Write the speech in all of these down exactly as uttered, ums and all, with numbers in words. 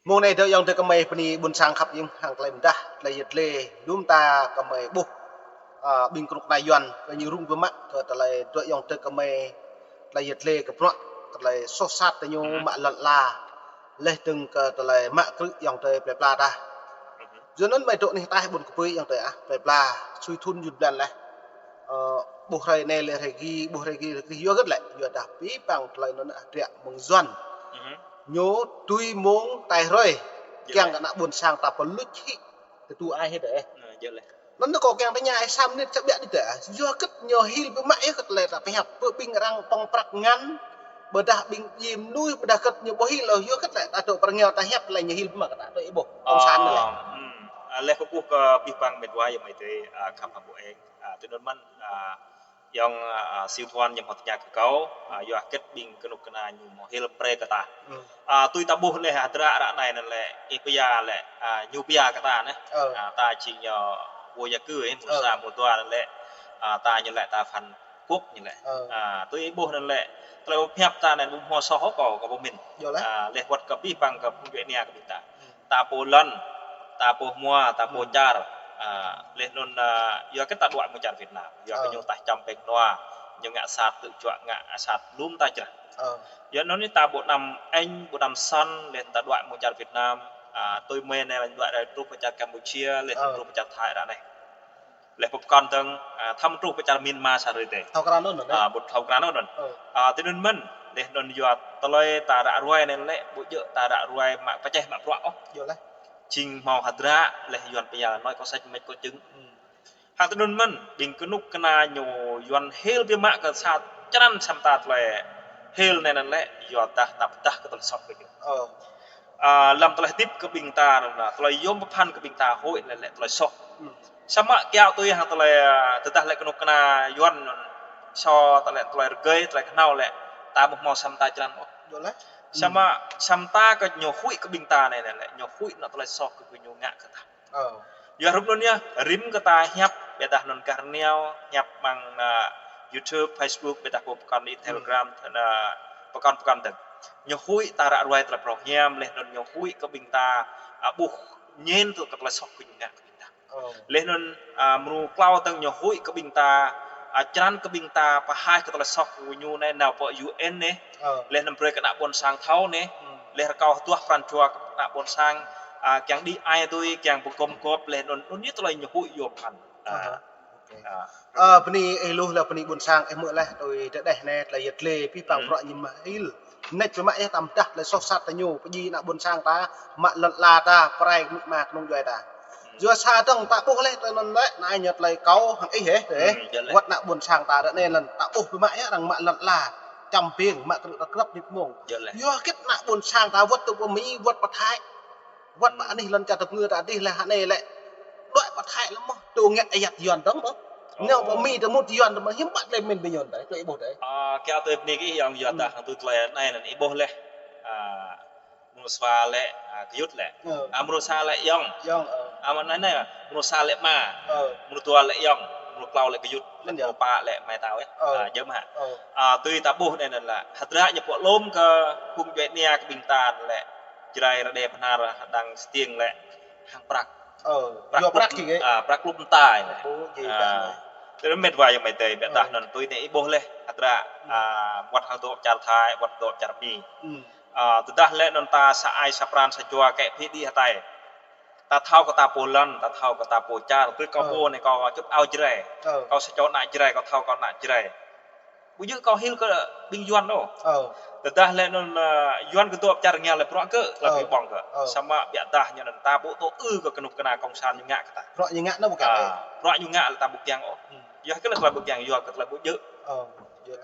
Mông anai dŏ ayŏng adơi gơmơi bơni ƀuôn sang khăp jing hăng tơlơi mơdah, tơlơi yet lê, lŏm ta gơmơi ƀuh, a, ƀing kơnuk kơna Yuan, kơ ñu rŭng biă mă, kơ tơlơi dŏ ayŏng adơi gơmơi, tơlơi yet lê kơ bruă, tơlơi soh sat tơ ñu mă lŏn ala, laih dơ̆ng kơ tơlơi mă krư̆ ayŏng adơi plơi pla ta. Yua anŭn mơi dŏ anih ataih ƀôn kơpui ayŏng adơi ah, plơi pla, sui thŭn jŭn blan laih. Ơ, ƀuh hrơi anai lĕ hrơi gih, ƀuh hrơi gih, hrơi gih, yua hơget lĕ, yua dah abih bang tơlơi anŭn ah, hơdră mơ̆ng Yuan. Ñu tui mông tai hrơi, kiăng kơ ană ƀôn sang ta pơluč hĭ, tơdu ai hĭ dêh. Anŭn kâo kiăng tơña ai sa mơnit sa biă đĭ dêh. Yua hơget ñu hil biă mă yơh kơ tơlơi ta pơhiăp, pơ ƀing arăng pơ̆ng prăk ngăn, ƀôdah ƀing djim nuih, ƀôdah hơget ñu ƀu hil ôh, yua hơget lĕ ta dŏ pơrơngiao ta hiăp tơlơi ñu hil biă mă kơ ta dŏ ih ƀuh, kông san lĕ. Ơ, hmm, a, laih kâo ƀuh kơ abih bang mĕt wa ayŏng amai adơi, a, khăp hăng ƀu eng, a, tui anŭn mơ̆n, a, ayŏng, a, Siu Thuan ñu hmâo tơña kơ kâo, a, yua hơget ƀing kơnuk kơna ñu hmâo hil brơi kơ ta. A, tui ta ƀuh laih hơdră ră anai anŭn lĕ, ih pia lĕ, a, ñu pia kơ ta anai. A, ta jing ñu ƀu djơ̆ kơ, ih, mơnuih sa mơnuih dua anŭn lĕ, a, ta ñu lĕ ta Phan Quốc ñu lĕ. A, tui ih ƀuh anŭn lĕ, tơlơi pơhiăp ta anŭn ƀu hmâo soh ôh kâo, kâo pơmĭn. A, laih wơ̆t kơ abih bang kơ phung djuai ania kơ ƀing ta. Ta pô lŏn, ta pô hmua, ta pô čar. A, laih anŭn, a, yua kơ ta đuaĭ mơ̆ng čar Việt Nam. Yua kơ ñu tah čăm pĕng nua, ñu ngă sat tơjuă ngă sat lŏm ta črah. Yua anŭn ta ƀu anăm eng, ƀu anăm săn, laih ta đuaĭ mơ̆ng čar Việt Nam. A, tui mơi anai lĕ đuaĭ rai truh pơ čar Campuchia, laih truh pơ čar Thái ră anai. Laih pơkŏn dơ̆ng, a, thâo truh pơ čar Myanmar sa hrơi dêh. Thâo krăn anŭn, a, ƀu thâo krăn anŭn. A, tui anŭn mơ̆n, laih anŭn yua tơlơi ta ră ruai anai lĕ, ƀu djơ̆ ta ră ruai mă pơčeh mă bruă ôh. Jing hmâo hơdră, laih Yuan pia nói có sách mách có chứng. Hăng tui anŭn mơ̆n, ƀing kơnuk kơna ñu Yuan hil biă mă kơ sa črăn sa mơta tơlơi hil anai anŭn lĕ, yua dah ta pơdah kơ tơlơi soh kơ ñu. A, lăm tơlơi hơdip kơ ƀing ta anŭn, tơlơi yôm pơphan kơ ƀing ta hơi anai lĕ tơlơi soh. Samơ̆ kiaŏ tui hăng tơlơi, a, tơdah lĕ kơnuk kơna Yuan anŭn, so tơlơi, tơlơi rơgơi, tơlơi kơhnâo lĕ, ta ƀu hmâo sa mơta črăn ôh. Samơ̆ sa mơta kơ ñu hơi kơ ƀing ta anai anŭn lĕ, ñu hơi anŏ tơlơi soh kơ ñu ngă kơ ta. Yua hrup anŭn yơh, rĭm kơ ta hiăp, ƀiădah anŭn gah rơngiao, hiăp mơ̆ng, a, YouTube, Facebook, ƀiădah pơkŏn Telegram, a, pơkŏn pơkŏn dơ̆ng. Ñu hơi ta ră ruai tơlơi phrâo hiam, laih anŭn ñu hơi kơ ƀing ta, a, ƀuh ñen tŭ kơ tơlơi soh kơ ñu ngă kơ ƀing ta. Laih anŭn, a, mrô klâo dơ̆ng ñu hơi kơ ƀing ta, a, črăn kơ ƀing ta, pơhaih kơ tơlơi soh kơ ñu anai nao pơ U N anai. Laih anŭn brơi kơ ană ƀôn sang thâo anai. Laih rơkâo hơduah pran jua kơ ană ƀôn sang, a, kiăng đĭ ai tui, kiăng pơgŏm gŏp, laih anŭn, anŭn yơh tơlơi ñu hơi yôm pơphan. A. Ơ, bơni ih lu laih bơni ƀôn sang ih mơ̆ laih tui tơdeh anai tơlơi yet lê abih bang bruă ñu mă hil. Nĕč biă mă yơh ta mơdah tơlơi soh sat tơ ñu, pơdjai ană ƀôn sang ta, mă lŏn ala ta, pơrai amĭ ama kơnung djuai ta. Yua sa dơ̆ng ta ƀuh laih tơlơi anŭn lĕ, anai ñu tơlơi kâo hăng ih hĕ, wơ̆t ană ƀôn sang ta ră anai lĕ ta ƀuh biă mă yơh arăng mă lŏn ala, čăm pĕng, mă krư̆ ta grăp nit mông. Yua hơget ană ƀôn sang ta wơ̆t tơ pơ Mi, wơ̆t pơ Thái. Wơ̆t pơ anih lŏn čar tơpơngư ta adih laih hă anai lĕ. Đuaĭ pơ Thái lăm mơ̆, tŭ ngă ayăt Yuan dơ̆ng mơ̆. Ñu pơ Mi tơ mŭt Yuan dơ̆ng mơ̆, hiư̆m pă tơlơi pơmĭn ƀing Yuan ta, tui ih ƀuh dêh. A, kiaŏ tui bơni kơ ih ayŏng yua dah hăng tui tơlơi anai anŭn ih ƀuh laih. A, mrô sa lĕ, a, gơyut lĕ. A, mrô sa lĕ ayŏng. Ayŏng, ơ. A, mă anai anai, mrô sa lĕ ama. Mrô dua lĕ ayŏng, mrô klâo lĕ gơyut. Mrô pă lĕ amai tao yơh. A, jơ̆ mơ̆ hă. A, tui ta ƀuh anai anŭn lĕ. Hơdră ñu pơlŏm kơ phung djuai ania kơ ƀing ta lĕ. Jrai Rơđê Bahnar hơdăng stiêng lĕ hăng prăk. Ơ, prăk yua prăk lŭp, a, prăk lŭp mơtai lĕ. Tui anŭn mĕt wa ayŏng amai adơi, ƀiădah anŭn tui anai ih ƀuh laih, hơdră, a, wơ̆t hăng dŏ čar Thái, wơ̆t dŏ čar Mi. A, tơdah lĕ anŭn ta sa ai sa pran sa jua kĕ phi đĭ hơtai. Ta thâo kơ ta pô lŏn, ta thâo kơ ta pô čar, tui kâo pô anai kâo čŭp ao Jrai. Kâo sa čô ană Jrai, kâo thâo kâo ană Jrai. Ƀu djơ̆ kâo hil kơ ƀing Yuan ôh. Tơdah lĕ anŭn, a, Yuan kơ dŏ pơ čar rơngiao lĕ bruă kơ, tơlơi ƀing ƀơ̆ng kơ. Samơ̆ ƀiădah ñu anŭn ta ƀu tŭ ư kơ kơnuk kơna kông san ñu ngă kơ ta. Bruă ñu ngă anŭn ƀu kiăng. A, bruă ñu ngă lĕ ta ƀu kiăng ôh. Yua kơ lĕ tơlơi ƀu kiăng, yua kơ tơlơi ƀu djơ̆.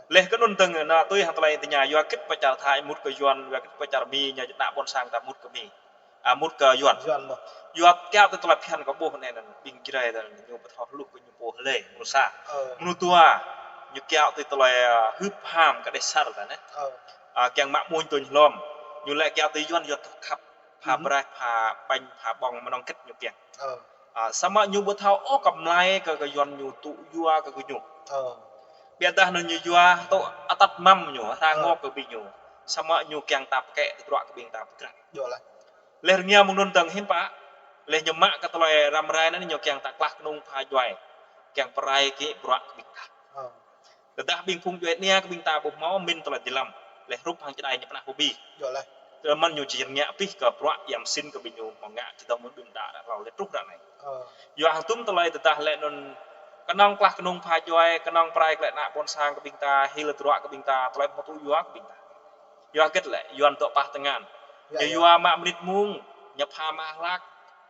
Laih kơ anŭn dơ̆ng anŭn tui hăng tơlơi tơña yua hơget pơ čar Thái mŭt kơ Yuan, yua hơget pơ čar Mi, ñu ană ƀôn sang ta mŭt kơ Mi. A, mŭt kơ Yuan. Yuan mơ̆. Yua kiaŏ tui tơlơi phiăn kâo ƀuh anai anŭn, ƀing Jrai ta anŭn, ñu ƀu thâo hluh kơ ñu pô hlơi, mrô sa. Mrô dua, ñu kiaŏ tui tơlơi, a, hưp ham kơ đeh sar ta anai. A, kiăng mă mŭn tui hlom. Ñu lĕ kiaŏ tui Yuan, Yuan thâo khăp. Pha braih, pha ƀañ, pha ƀơ̆ng, mơnơ̆ng hơget ñu kiăng. A, samơ̆ ñu ƀu thâo ôh kơ mlai kơ, kơ Yuan ñu tŭ yua kơ, kơ ñu. Ƀiădah anŭn ñu yua tŭ atăt măm ñu, hra ngŏk kơ ƀing ñu. Samơ̆ ñu kiăng ta pơkĕ tơdruă kơ ƀing ta pơkrăn. Yua laih. Laih rơngiao mơ̆ng anŭn dơ̆ng hiư̆m pă, laih ñu mă kơ tơlơi răm rai anŭn ñu kiăng ta klah kơnung pha djuai, kiăng pơrai kơ bruă kơ ƀing ta. Ơ. Tơdah ƀing phung djuai ania kơ ƀing ta ƀu hmâo min tơlơi dơlăm, laih hrup hăng čơđai ñu pơnah pơbi. Yơh laih. Tơdah mơ̆n ñu či rơngiă pih kơ bruă yăm sin kơ ƀing ñu hmâo ngă či dŏng mơ̆ng đưm đă đă hlâo laih truh ră anai. Ơ. Yua hăng tum tơlơi tơdah lĕ anŭn kơnơ̆ng klah kơnung pha djuai, kơnơ̆ng pơrai kơ lĕ ană ƀôn sang kơ ƀing ta, hil tơdruă kơ ƀing ta, tơlơi hmâo tŭ yua kơ ƀing ta. Yua hơget lĕ, Yuan dŏ pah tơngan. Yơh, ñu yơh. Yua mă mơnit mông, ñu pha mă hlak,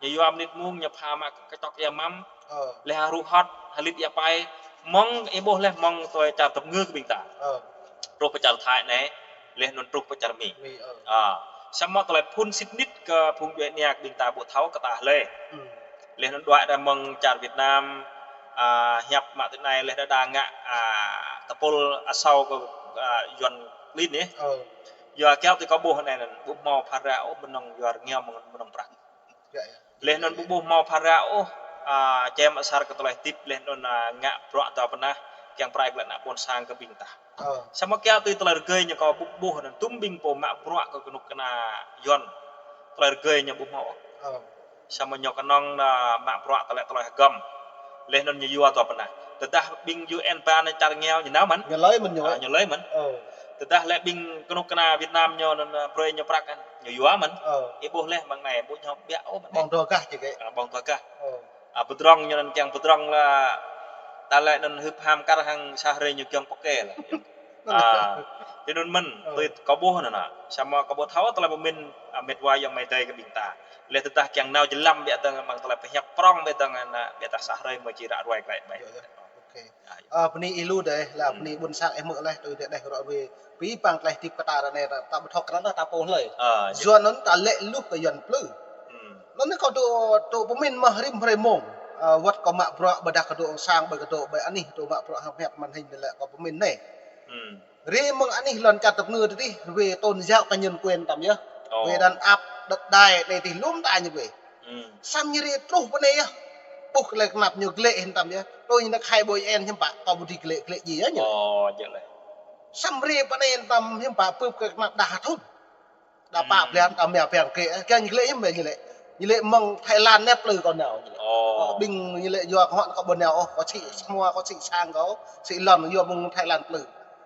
ñu yua mơnit mông, ñu pha mă kơčŏk ia măm. Ơ. Laih hruh hŏt, hơlit ia pai, mơ̆ng ih ƀuh laih mơ̆ng tơlơi čar tơpơngư kơ ƀing ta. Ơ. Truh pơ čar Thái anai, laih anŭn truh pơ čar Mi. Mi, ơ. Ơ. Samơ̆ tơlơi phun sĭt nik kơ phung djuai ania kơ ƀing ta ƀu thâo kơ ta hlơi. Ư. Laih anŭn đuaĭ ra mơ̆ng čar Việt Nam, a, hiăp mă tui anai laih đơđa ngă, a, tơpul asâo kơ, a, Yuan klin yơh. Ơ. Yua kiaŏ tui kâo ƀuh anai anŭn, ƀu hmâo phara ôh, mơnơ̆ng yua rơngiao mơnơ̆ng, mơnơ̆ng prăk. Yơh, yơh. Laih anŭn ƀu ƀuh hmâo phara ôh, a, čem asar kơ tơlơi hơdip, laih anŭn, a, ngă bruă tơpă pơnah, kiăng pơrai kơ lĕ ană ƀôn sang kơ ƀing ta. Ơ. Samơ̆ kiaŏ tui tơlơi rơgơi ñu kâo ƀuh, ƀuh anŭn tum ƀing pô mă bruă kơ kơnuk kơna Yuan. Tơlơi rơgơi ñu ƀu hmâo ôh. Ơ. Samơ̆ ñu kơnơ̆ng anŭn mă bruă tơlơi, tơlơi hơgăm. Laih anŭn ñu yua tơpă pơnah. Tơdah ƀing U N ba anŭn čar rơngiao ñu nao mơ̆n. Ñu lơi mơ̆n ñu. A, ñu lơi mơ̆n. Ơ. Tơdah lĕ ƀing kơnuk kơna Việt Nam ñu anŭn, a, brơi ñu prăk anŭn, ñu yua mơ̆n. Ơ. Ih ƀuh laih mơ̆ng anai, ƀu ñu ƀiă ôh mơ̆n. Ƀơ̆ng dua gah či kĕ. A, ƀơ̆ng dua gah. Ơ. A, pơdrŏng ñu anŭn kiăng pơdrŏng lĕ, ta lĕ anŭn hưp ham kar hăng sa hrơi ñu kiăng pơkê lĕ. A, tui anŭn mơ̆n, ơ, tui kâo ƀuh anŭn. Samơ̆ kâo ƀu thâo tơlơi pơmĭn, a, mĕt wa ayŏng amai adơi kơ ƀing ta. Laih tơdah kiăng nao jơlan ƀiă dơ̆ng mơ̆ng tơlơi pơhiăp prŏng ƀiă dơ̆ng anŭn, ƀiă dah sa hrơi mơ̆ či ră ruai glaĭ ƀai. Yơh, yơh. Ôkê. A, yơh. A, bơni ih lu dêh, lĕ, ư, bơni ƀôn sang ih hmư̆ laih, tui dêh đeh ră ruai. Pĭ păng tơlơi hơdip kơ ta ră anai, ta ƀu thâo krăn ta pô hlơi. A, yơh. Yuan anŭn ta lĕ luh kơ Yuan plư. Ư. Anŭn anai kâo dŏ, dŏ pơmĭn mơ̆ rĭm hrơi mông. A, wơ̆t kâo mă bruă ƀôdah kâo dŏ sang ƀơi kâo dŏ ƀơi anih dŏ mă bruă hăng hiăp mơ̆ng anai lĕ kâo pơmĭn anai. Ư. Rĭm mơ̆ng anih lŏn čar tơpơngư tơdih, wê tôn giáo cá nhân quyền tăm yơh. Ơ. Wê đàn áp đất đai anai tih lŏm ta ñu wê. Ư. Samơ̆ ñu rĭm truh pơ anai yơh. Ƀuh kơ tơlơi kơnăp ñu glĕ hin tăm yơh. Tui ñu nao khai ƀôi en hiư̆m pă, kâo ƀu dưi glĕ, glĕ djai yơh ñu. Ơ, djơ̆ laih. Samơ̆ rĭm pơ anai tăm hiư̆m pă bưp kơ kơnăp đa thŭn. Đa pă blan, đa mia blan kơ, kơ ñu lĕ hiư̆m ñu lĕ. Ñu lĕ mơ̆ng Thái Lan anai plư kâo nao ñu lĕ. Ơ. Kâo ƀing ñu lĕ yua kâo hŏt kâo ƀu nao ôh, kâo sĭ semua, kâo sĭ sang kâo, sĭ lŏn yua mơ̆ng Thái Lan plư.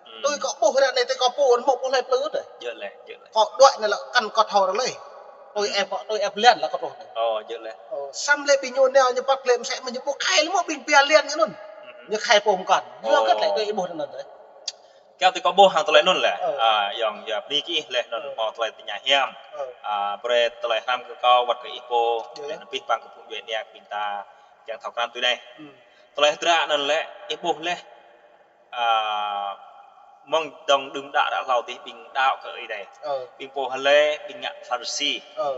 Ư. Tui kâo ƀuh ră anai tui kâo pô anŭn mơ̆ pô hlơi plư tơi. Djơ̆ laih, djơ̆ laih. Kâo đuaĭ anai lĕ kăn kâo thâo ră laih. Tui ơ, tui ơ blan lĕ kâo truh anai. Ơ, djơ̆ laih. Ơ, samơ̆ lĕ ƀing ñu nao ñu păt lĕ mơsĕ mơ̆ ñu ƀu khai lĕ mơ̆ ƀing pia lian ñu anŭn. Ư. Ñu khai pô mơ̆n kăn. Yua kơ tơlơi tui ih ƀuh anŭn tơi. Kiaŏ tui kâo ƀuh hăng tơlơi anŭn lĕ. Ơ. A, ayŏng, yua bơni kơ ih laih anŭn, ơ, hmâo tơlơi tơña hiam. Ơ. A, brơi tơlơi hrăm kơ kâo wơ̆t kơ ih pô, yơh, laih anŭn pĭ păng kơ phung djuai ania kơ ƀing ta, kiăng thâo krăn tui anai. Ư. Tơlơi hơdră anŭn lĕ, ih ƀuh laih. A, mơ̆ng dŏng đưm đă đă hlâo tih ƀing đaŏ kơ Ơi Adai. Ơ. Ƀing pô hlơi, ƀing ngă Pharisi. Ơ.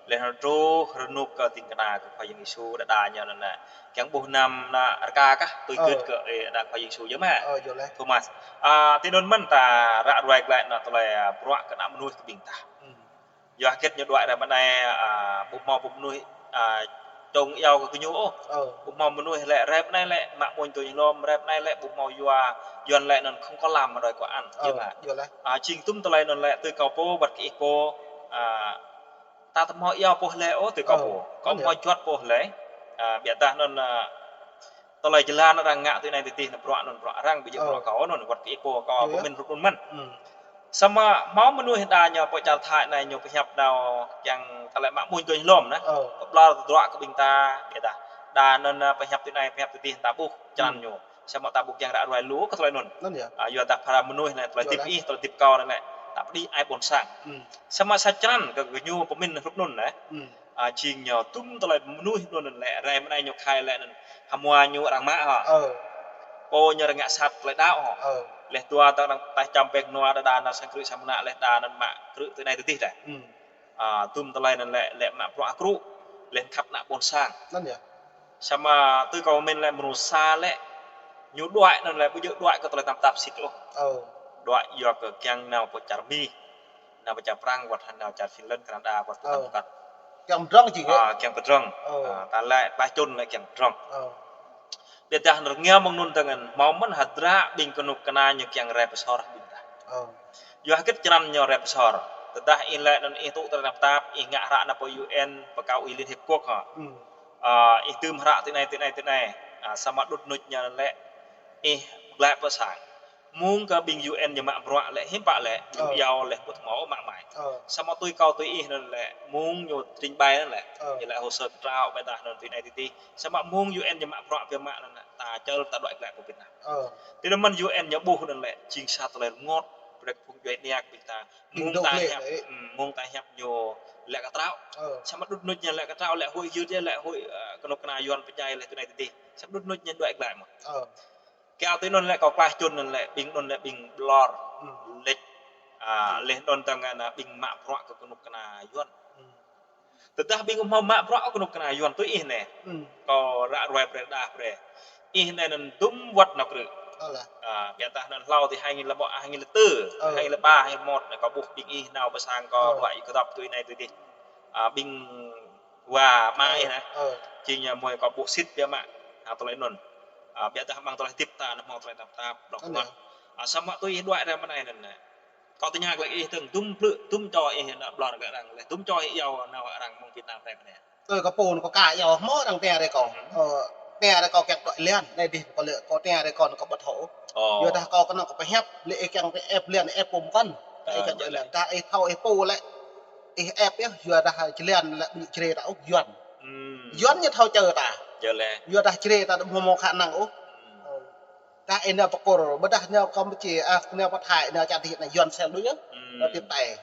Laih anŭn truh rơnŭk kơ ding kơna kơ Khua Yang Yêsu đơđa ñu anŭn anai. Kiăng ƀuh anăm anŭn rơka kah, tui, ơ, gưt kơ, ơ, đah Khua Yang Yêsu yơh mơ̆. Ơ, yơh laih. Thomas. A, tui anŭn mơ̆n ta ră ruai glaĭ anŭn tơlơi, a, bruă kơ ană mơnuih kơ ƀing ta. Ư. Yua hơget ñu đuaĭ ra mơ̆ng anai, a, ƀu hmâo pô mơnuih, a, čong iâu kơ gơñu ôh. Ơ. Ƀu hmâo mơnuih lĕ rai mơ̆ng anai lĕ mă amuñ tui ñu lŏm, rai mơ̆ng anai lĕ ƀu hmâo yua, Yuan lĕ anŭn không có làm mà đòi có ăn. Ơ, yơh mơ̆. Yơh laih. A, jing tum tơlơi anŭn lĕ tui kâo pô, wơ̆t kơ ih pô, a, ta ƀu hmâo iâu pô hlơi ôh tui kâo pô. Ơ, kâo ƀu hmâo juăt pô hlơi. A, biă dah anŭn, a, tơlơi jơlan arăng ngă tui anai tui adih anŭn bruă anŭn bruă arăng, ƀu djơ̆ bruă kâo anŭn, wơ̆t kơ ih pô kâo pơmĭn hrup anŭn mơ̆n. Ư. Samơ̆ hmâo mơnuih đa ñu pơ čar Thái anai ñu pơhiăp nao kiăng ta lĕ mă amuñ tui ñu lŏm anŭn. Ơ. Pơblŏr tơdruă kơ ƀing ta, biă dah. Đa anŭn, a, pơhiăp tui anai, pơhiăp tui adih ta ƀuh črăn ñu. Samơ̆ ta ƀu kiăng ră ruai lu kơ tơlơi anŭn. Anŭn yơh. A, yua dah phara mơnuih anai, tơlơi hơdip ih, tơlơi hơdip kâo anai lĕ, ta pơđĭ ai ƀôn sang. Ư. Samơ̆ sa črăn kơ gơñu pơmĭn hrup anŭn anai. Ư. A, jing ñu tum tơlơi mơnuih anŭn lĕ, rai mơ̆ng anai ñu khai lĕ anŭn, hmua ñu arăng mă hŏ. Ơ. Pô ñu arăng ngă sat tơlơi đaŏ hŏ. Ơ. Laih dua dơ̆ng arăng taih čăm pĕk nua đơđa anŭn sang krư̆ sang mơnă laih đa anŭn mă krư̆ tui anai tui adih đah. Ư. A, tum tơlơi anŭn lĕ, lĕ mă bruă akruh, laih khăp ană ƀôn sang. Anŭn yơh. Samơ̆ tui kâo pơmĭn lĕ mơnuih sa lĕ, ñu đuaĭ anŭn lĕ ƀu djơ̆ đuaĭ kơ tơlơi tăm tap sĭt ôh. Ơ. Đuaĭ yua kơ kiăng nao pơ čar Mi. Nao pơ čar Prang, wơ̆t hăng nao čar Finland, Canada, wơ̆t pơ, ơ, tăm kăt. Kiăng pơdrŏng jing, a, kiăng pơdrŏng. Ơ. A, ta lĕ ƀah čun lĕ kiăng pơdrŏng. Ơ. Biă dah anŭn rơngiao mơ̆ng anŭn dơ̆ng anŭn, hmâo mơ̆n hơdră ƀing kơnuk kơna ñu kiăng rai pơsor ƀing ta. Ơ. Yua hơget črăn ñu rai pơsor. Tơdah ih lĕ anŭn ih tŭ tơlơi tơnap tap, ih ngă hră nao pơ U N, pơ Cao ủy Liên Hiệp Quốc hă. Hmm. Ơ, ih tơm hră tui anai, tui anai, tui anai. Ơ, samơ̆ đŭt đŭt ñu lĕ ih glaĭ pơ sang. Mơ̆ng kơ ƀing U N ñu mă bruă lĕ hiư̆m pă lĕ, ñu Ơ. iâu lĕ ƀu thâo mă mă mai. Ơ. Samơ̆ tui kâo tui ih anŭn lĕ, mơ̆ng ñu trình bày anŭn lĕ. Ơ. Ñu lĕ hồ sơ kơtrâo, ƀôdah anŭn tui anai tui adih. Samơ̆ mơ̆ng U N ñu mă bruă biă mă anŭn lĕ, ta čơl ta đuaĭ glaĭ pơ Việt Nam. Ơ. Tui anŭn mơ̆n U N ñu ƀuh anŭn lĕ, jing sa tơlơi rơngot, brơi kơ phung djuai ania ƀing ta. Ƀing Mơ̆ng dŏ ta glaĭ hiăp, lĕ. Hmm, mơ̆ng ta hiăp ñu lĕ kơtrâo. Ơ. Samơ̆ đŭt đŭt ñu lĕ kơtrâo, lĕ huĭ hyưt yơh, lĕ huĭ, ơ, kơnuk kơna Yuan pơdjai lĕ tui anai tui adih. Samơ̆ đŭt đŭt ñu đuaĭ glaĭ mơ̆n. Ơ. Kiăng tui anŭn lĕ kâo klah čun anŭn lĕ, ƀing anŭn lĕ ƀing ƀlŏr, Hmm. lĕč. Ơ, Hmm. leh anŭn tơngan, ơ, ƀing mă bruă kơ kơnuk kơna Yuan. Hmm. Tơdah ƀing hmâo mă bruă kơ kơnuk kơna Yuan tui ih anai. Hmm. Kâo ră ruai brơi rơđah brơi. Ih anai anŭn dŭm wơ̆t nao krư̆. Ơ lah. Ơ, biă dah anŭn hlâo tui hai nghìn lẻ một, hai nghìn lẻ tư, Ơ. hai nghìn lẻ ba, hai nghìn lẻ một anai kâo ƀuh ƀing ih nao pơ sang kâo Ơ. đuaĭ kơdŏp tui anai tui adih. Ơ, ƀing wa mă Ơ. ih anai. Ơ. Jing ñu mơ̆ kâo ƀuh sĭt biă mă. Ơ, tơlơi anŭn. Ơ, biă dah amăng tơlơi hơdip ta anŭn hmâo tơlơi tơnap tap, blŏng Ơ. blŏng. Ơ, samơ̆ tui ih đuaĭ rai mơ̆ng anai anŭn anai. Kâo tơña glaĭ ih tơ̆ng dŭm plư, dŭm čô ih nao ƀlŏr kơ arăng, leh dŭm čô ih iâu nao arăng mơ̆ng Việt Nam rai mơ̆ng anai. Tui kâo pô anŭn kâo ka iâu hmâo arăng tơña rai kâo. Hmm. Ơ, tơña rai kâo kiăng đuaĭ lian, anai adih kâo lĕ kâo tơña rai kâo anŭn kâo ƀu thâo. Ơ. Yua dah kâo kơnơ̆ng kâo pơhiăp, lĕ ih kiăng pơhiăp lian, ih pô mơkăn. Kâo Ơ, ih kiăng đuaĭ lian. Dah ih thâo ih pô lĕ. Ih ĕp yơh, yua dah jơlan lĕ ƀu djru ta ôh Yuan. Hmm. Yuan ñu thâo čơ ta. Čơ lĕ. Yua dah djru ta hmâo hmâo khả năng ôh. Hmm. Ơ. Dah ih nao pơkơ̆r, ƀôdah nao Campuchia, ơ, nao pơ Thái, nao čar adih anai Yuan sel đôč yơh. Hmm. Nao tip tai.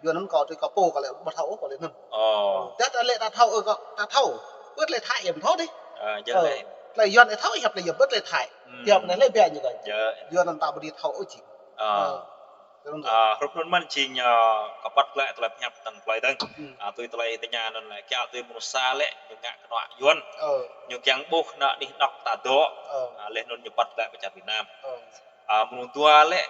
Yuan anŭn kâo tui kâo pô kâo lĕ ƀu thâo ôh kâo lĕ anŭn. Ơ. Dah ta lĕ ta thâo, ơ, kâo, ta thâo. Ƀu lĕ Thái yơh ƀu thâo dih. Ơ, čơ Ơ. lĕ. Tơlơi Yuan ih thâo ih hiăp lĕ yơh ƀu lĕ Thái. Hmm. Hiăp anai lĕ biă ñu kâo. Čơ. Yuan anŭn ta ƀu đĭ thâo ôh jing. Ơ. Ơ. Ơ, hrup anŭn mơ̆n jing, ơ, kâo păt glaĭ tơlơi pơhiăp tơ̆ng tơlơi dơ̆ng. Hmm. Ơ, tui tơlơi tơña anŭn lĕ, kiăng tui mơnuih sa lĕ, ñu ngă kơnuk kơna Yuan. Ơ. Ñu kiăng ƀuh ană anih anŏ ta dŏ. Ơ. Ơ, leh anŭn ñu păt glaĭ pơ čar Việt Nam. Ơ. Ơ, mơnuih dua lĕ,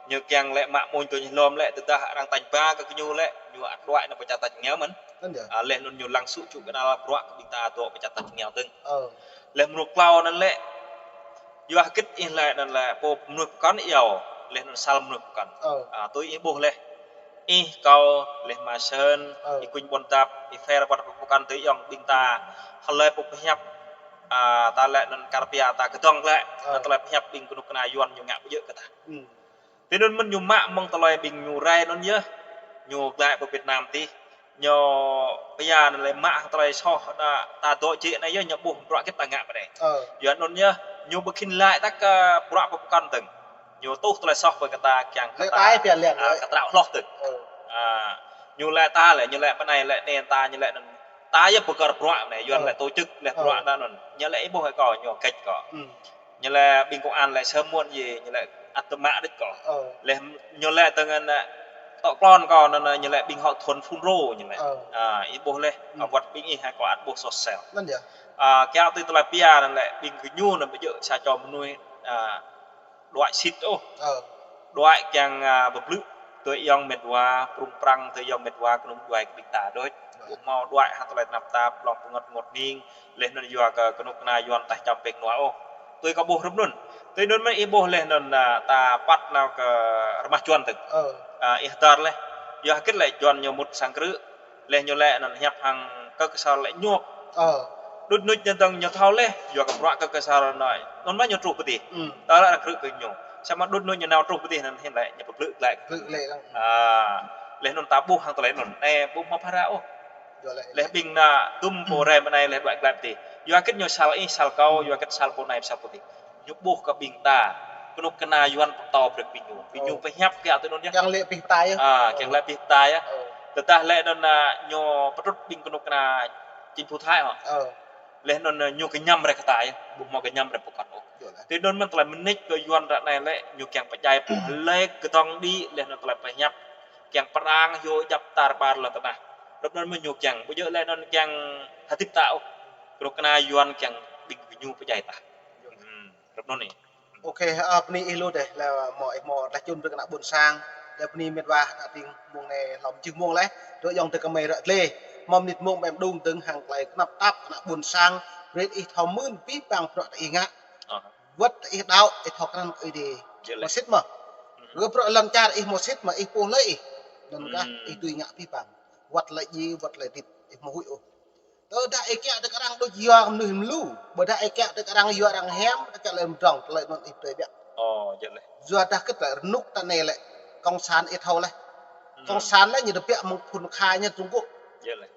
ñu kiăng lĕ mă mơ̆ng tui ñu lom lĕ, tơdah arăng tañ ba kơ ñu lĕ, ñu ăt đuaĭ nao pơ čar tač rơngiao mơ̆n. Anŭn yơh. Ơ, leh anŭn ñu lăng sŭ čŭ kơnăl bruă kơ ƀing ta dŏ pơ čar tač rơngiao dơ̆ng. Ơ. Leh mơnuih klâo anŭn lĕ, yua hơgĕt ih lĕ anŭn lĕ pô mơnuih pơkŏn iâu, leh anŭn sal mơnuih pơkŏn. Ơ. Ơ, tui ih ƀuh leh. Ih kâo, leh Ma Sơn, Ơ. ih kuñ ƀôn dap, ih phĕr ƀuăt pơkŏn tui ayŏng ƀing ta. Hmm. Hlơi pô pơhiăp, ơ, ta lĕ anŭn kar pia ta kơdŏng lĕ, Ơ. anŭn tơlơi pơhiăp ƀing kơnuk kơna Yuan ñu ngă ƀu djơ̆ kơ ta. Hmm. Tui anŭn mơ̆n ñu mă mơ̆ng tơlơi ƀing ñu rai anŭn yơh, ñu glaĭ pơ Việt Nam adih. Ñu pia anŭn lĕ mă hăng tơlơi soh ta, ta dŏ jĕ anai yơh ñu ƀuh bruă hơgĕt ta ngă pơ anai. Ơ. Yua anŭn yơh, ñu ƀu khĭn laĭ tah kơ bruă pơkŏn dơ̆ng. Ñu tuh tơlơi soh pơ kơ ta kiăng kơ ta, lĕ ta ih pia lian, ơ, lĕ. Kơ ta hloh dơ̆ng. Ơ. Ơ, ñu lĕ ta lĕ, ñu lĕ pơ anai lĕ anai ta, ñu lĕ anŭn. Ta yơh pơkơ̆r bruă anai, Yuan Ơ. lĕ tổ chức lĕ Ơ. bruă ta anŭn. Ñu lĕ ih ƀuh kâo ñu kĕč kâo. Hmm. Ñu lĕ ƀing công an lĕ sơm muôn yơh, ñu lĕ ăt tơmă đôč kâo. Ơ. Leh ñu lĕ tơngan, ơ, tŏ klon kâo anŭn, ñu lĕ ƀing hŏ thun phun rô ñu lĕ. Ơ. Ơ, ih ƀuh leh, Hmm. ơ, wơ̆t ƀing ih hai kâo ăt ƀuh soh sel. Anŭn yơh. Ơ, kiăng tui tơlơi pia anŭn lĕ ƀing gơñu anŭn ƀu djơ̆ sa čô mơnuih, ơ, đuaĭ sĭt ôh. Ơ. Đuaĭ kiăng, ơ, pơblư̆ tui ayŏng met wa, prung prăng tui ayŏng met wa kơnung djuai kơ ƀing ta đôč. Ơ. Ƀu hmâo đuaĭ hăng tơlơi tơnap tap, blŏng pơngăt ngŏt ning, leh anŭn yua kơ kơnuk kơna Yuan taih čăm pĕng nua ôh. Tui kâo ƀuh hrup anŭn. Tui anŭn mơ̆n ih ƀuh leh anŭn, ơ, ta păt nao kơ rơmah Yuan dơ̆ng. Ơ. Ơ, ih hơdơr leh. Yua hơgĕt lĕ Yuan ñu mŭt sang krư̆. Leh ñu lĕ anŭn hiăp hăng kơ kơsăr lĕ ñup. Ơ. Đŭt đŭt ñu dơ̆ng ñu thâo leh, yua kơ bruă kơ kơsăr anai. Anŭn mơ̆ ñu truh pơ adih. Hmm. Tơl arăng krư̆ kơ ñu. Samơ̆ đŭt đŭt ñu nao truh pơ adih anŭn hiư̆m lĕ, ñu pơblư̆ glaĭ. Pơblư̆ glaĭ dơ̆ng. Ơ. Leh anŭn ta ƀuh hăng tơlơi anŭn. Anai ƀu hmâo phara ôh. Yua lĕ. Leh ƀing ană dŭm pô Hmm. rai mơ̆ng anai leh đuaĭ glaĭ pơ adih. Yua hơgĕt ñu sal ih, sal kâo, Hmm. yua hơgĕt sal pô anai, sal pô adih. Ñu ƀuh kơ ƀing ta, kơnuk kơna Yuan pơtô brơi ƀing ñu. Ƀing ñu Ơ. pơhiăp kiăng tui anŭn yơh. Kiăng lĕ pih pơtai yơh. Ơ, kiăng Ơ. lĕ pih pơtai yơh. Ơ. Tơdah lĕ anŭn, ơ, ñu pơtrŭt ƀing kơnuk kơna chính phủ Thái hŏ. Ơ. Leh anŭn, ơ, ñu kơñăm rai kơ ta yơh. Ƀu hmâo kơñăm rai pơkŏn ôh. Yơh lah. Tui anŭn mơ̆n tơlơi mơneč kơ Yuan ră anai lĕ, ñu kiăng pơdjai pô hlơi kơdŏng đĭ, leh anŭn tơlơi pơhiăp. Kiăng pơrăng hyu djăp tar ƀar lŏn tơnah. Hrup anŭn mơ̆n ñu kiăng, ƀu djơ̆ lĕ anŭn kiăng hơdip ta ôh. Kơnuk kơna Yuan kiăng ƀing gơñu pơdjai ta. Hmm. Hrup anŭn ih. Ok, ơ, bơni ih lu dêh, lĕ mơ̆ ih mơ̆ đah čun brơi kơ ană ƀôn sang, lĕ bơni met wa, ană tring mơ̆ng anai hlŏm jưh mơ̆ng leh, tui ayŏng adơi kơmơi ră gleh, mơ̆ mơnit mơ̆ng ƀem đung dơ̆ng hăng tơlơi tơnap tap kơ ană ƀôn sang, brơi ih thâo mưn abih bang bruă ta ih ngă. Ơ. Wơ̆t ih đaŏ, ih thâo krăn kơ Ơi Adai. Jơ̆ leh. Mơsĭt mơ̆. Hmm. Rơ̆ bruă lŏn čar ih mơsĭt mơ̆ ih pô hlơi ih. Anŭn kah ih tui ngă pih pang. Wăt lĕ djai, wăt lĕ dit, ih mơ̆ huĭ ôh. Tơdah ih kiăng tơ kơ arăng đôč yua mơnuih mơlu. Ƀôdah ih kiăng tơ kơ arăng yua arăng hiam, tơ kơ lĕ mdrŏng, tơ lĕ anŭn ih tui biă. Ơ, yơh lĕ. Yua dah kơ tơlơi rơnŭk ta anai lĕ, cộng sản ih thâo lĕ. Cộng sản lĕ ñu tơbiă mơ̆ng phŭn kha ñu Trung Quốc. Yơh lĕ.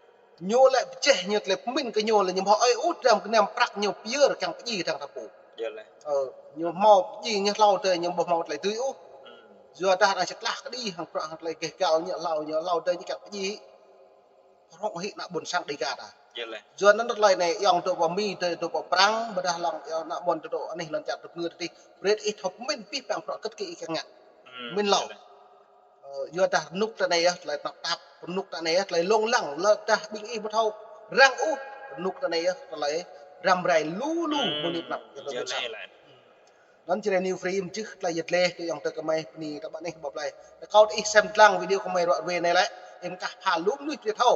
Ñu lĕ pơjeh ñu tơlơi pơmĭn kơ ñu lĕ ñu ƀu hmâo ơi ôh dram gơnam prăk ñu pơyơr kiăng pơdjai dang ta pô. Yơh lĕ. Ơ, ñu hmâo pơdjai ñu hlâo tơdơi ñu ƀu hmâo tơlơi dưi ôh. Yua dah arăng čơklah kơđi hăng bruă hăng tơlơi gêh gal ñu hlâo ñu hlâo tơdơi ñu kiăng pơdjai. Hrŏng hĭ ană ƀôn sang Dêga ta. Yơh lĕ. Yua anŭn tơlơi anai, ayŏng dŏ pơ Mi, dŏ pơ Prăng, ƀôdah lăng ayŏng ană ƀôn dŏ anih lŏn čar dŏ ngơ tih. Brơi ih thâo pơmĭn pih pang bruă kơ kơ ih kiăng ngă. Pơmĭn hlâo. Yơh lĕ. Ơ, yua dah rơnŭk ta anai yơh, tơlơi tơnap tap, rơnŭk ta anai yơh, tơlơi lông lăng, lơ dah ƀing ih ƀu thâo răng ôh, rơnŭk ta anai yơh, tơlơi răm rai lu lu mơnuih tơnap, yơh lĕ. Anŭn Jrai New Free mơčih tơlơi yơh lĕ, tui ayŏng adơi gơmơi bơni ta ƀă anih ƀă plơi. Rơkâo ih sem lăng video gơmơi ruă ruê anai lĕ, ih kah pha lu mơnuih brơi thâo.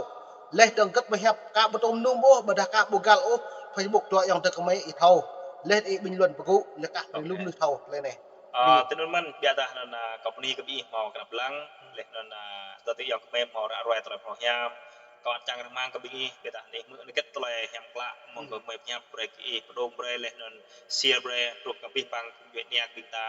Leh dơ̆ng gĭt mơhiăp, kah ƀu tŭ mơnum ôh, ƀôdah kah ƀu găl ôh, Facebook dŏ ayŏng adơi gơmơi ih thâo. Leh ih ƀing luăn pơgŭ, leh kah brơi lu mơnuih thâo, tơlơi anai. Ơ, tui anŭn mơ̆n, biă dah anŭn, ơ, kâo bơni kơ ƀing ih hmâo kơnăp lăng, leh anŭn, ơ, tơdah ayŏng gơmơi hmâo ră ruai tơlơi phrâo hiam, kâo ăt čang rơmang kơ ƀing ih, biă dah anih mơ̆ anai gĭt tơlơi hiam klă, mơ̆ng gơmơi pơhiăp brơi kơ ih, pơdŏng brơi, leh anŭn share brơi, truh kơ pih pang phung djuai ania ƀing ta,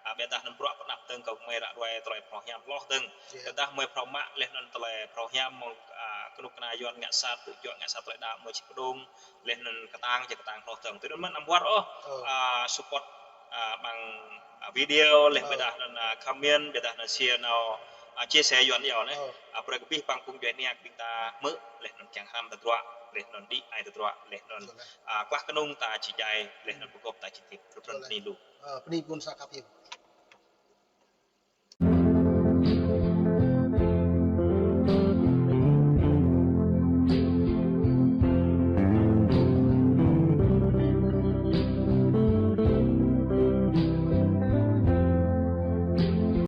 ơ, biă dah anŭn bruă pơanăp dơ̆ng kơ gơmơi ră ruai tơlơi phrâo hiam hloh dơ̆ng. Tơdah gơmơi phrâo mă, leh anŭn tơlơi phrâo hiam mơ̆ng, ơ, kơnuk kơna Yuan ngă sat, tŭ juă ngă sat tơlơi đaŏ, gơmơi či pơdŏng, leh anŭn kơtang či kơtang hloh dơ̆ng. Tui anŭn mơ̆n amăng wơr ôh, ơ, support, ơ, bằng, ơ, video, leh biă dah anŭn, ơ, comment, biă dah anŭn share nao, ơ, chia sẻ Yuan yơh anai. Ơ, brơi kơ pih pang phung djuai ania ƀing ta hmư̆, leh anŭn kiăng hrăm tơdruă, leh anŭn đĭ ai tơdruă, leh anŭn, ơ, klah kơnung ta či djai, leh anŭn pơgop ta či tip, rŭp răn bơni lu. Ơ, bơni ƀôn sang khăp hiam.